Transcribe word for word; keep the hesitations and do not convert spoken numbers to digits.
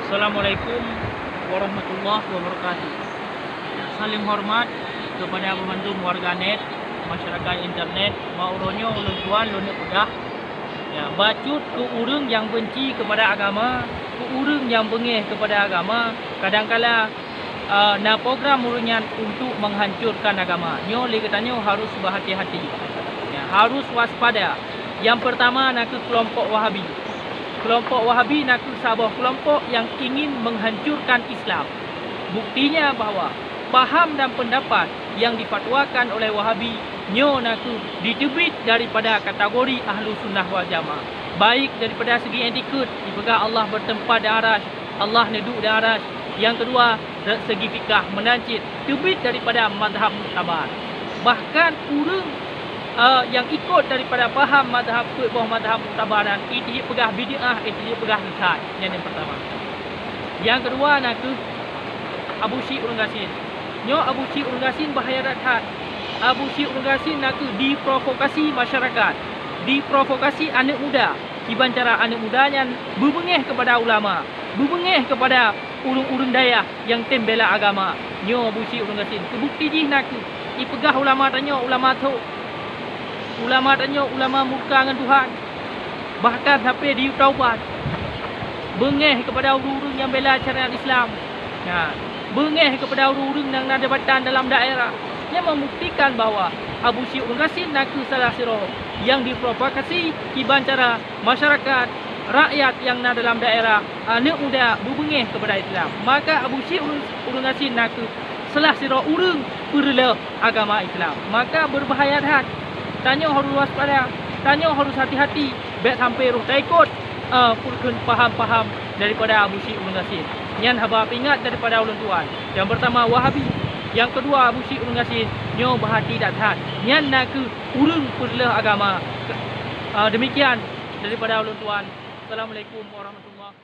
Assalamualaikum warahmatullahi wabarakatuh. Salam hormat kepada banmandum warganet, masyarakat internet. Bak uroe nyoe ulôn tuan lôn peugah, ya, bacut keu ureuëng nyang benci kepada agama, keu ureuëng nyang beungéh kepada agama, kadangkala, eh, na program ureuëng nyan untuk menghancurkan agama. Nyoe lé geutanyoe harus berhati-hati. Ya, harus waspada. Nyang pertama na kheueh keulompok Wahabi. Keulompok Wahabi na kheueh saboh keulompok nyang ingin menghancurkan Islam. Buktinya bahwa paham dan pendapat nyang difatwakan oleh Wahabi nyoe na kheueh jiteubiet daripada kategori Ahlussunnah wal Jamaah, baik daripada segi etiket, jipeugah Allah bertempat di Arasy, Allah neuduek di Arasy. Nyang keudua, segi fikah meunan cit teubiet daripada mazhab muktabar. Bahkan ureuëng, eh, nyang ikot daripada paham mazhab, peuet boh mazhab muktabar nyan, jiteubiet peugah bid'ah, jiteubiet peugah sesat. Nyan nyang pertama. Nyang keudua na kheueh Abu Syik Ureuëng Gasien. Nyoe Abu Syik Ureuëng Gasien bahaya that-that. Abu Syik Ureuëng Gasien na kheueh diprovokasi masyarakat, diprovokasi aneuëk muda. Kiban cara aneuëk muda nyan beubeungéh kepada ulama, beubeungéh kepada ureuëng-ureuëng dayah nyang tem bela agama. Nyoe Abu Syik Ureuëng Gasien. Teubukti jih na kheueh jipeugah ulama tanyoe ulama thok. Ulama tanyoe ulama murka ngon Tuhan. Bahkan sampai jiyue taubat. Beungéh kepada ureuëng-ureuëng nyang bela syariat Islam. Nah, beungéh kepada ureuëng-ureuëng nyang na jabatan dalam daerah. Nyan membuktikan bahwa Abu Syik Ureuëng Gasien na kheueh salah sidroe nyang diprovokasi kiban cara masyarakat, rakyat nyang na dalam daerah, aneuëk muda beubeungéh kepada Islam. Maka Abu Syik Ureuëng, Ureuëng Gasien na kheueh salah sidroe ureuëng peureuloh agama Islam. Maka beubahaya that. Tanyoe harôh waspada, tanyoe harôh hati-hati, bék sampai roh taikot, eh, peue kheun paham-paham daripada Abu Syik Ureuëng Gasien. Nyan haba peuingat daripada ulôn tuan. Nyang pertama Wahabi, nyang keudua Abu Syik Ureuëng Gasien. Nyoe beuhati that-that. Nyan na kheueh ureuëng peureuloh agama. Eh, demikian daripada ulôn tuan. Assalamualaikum warahmatullahi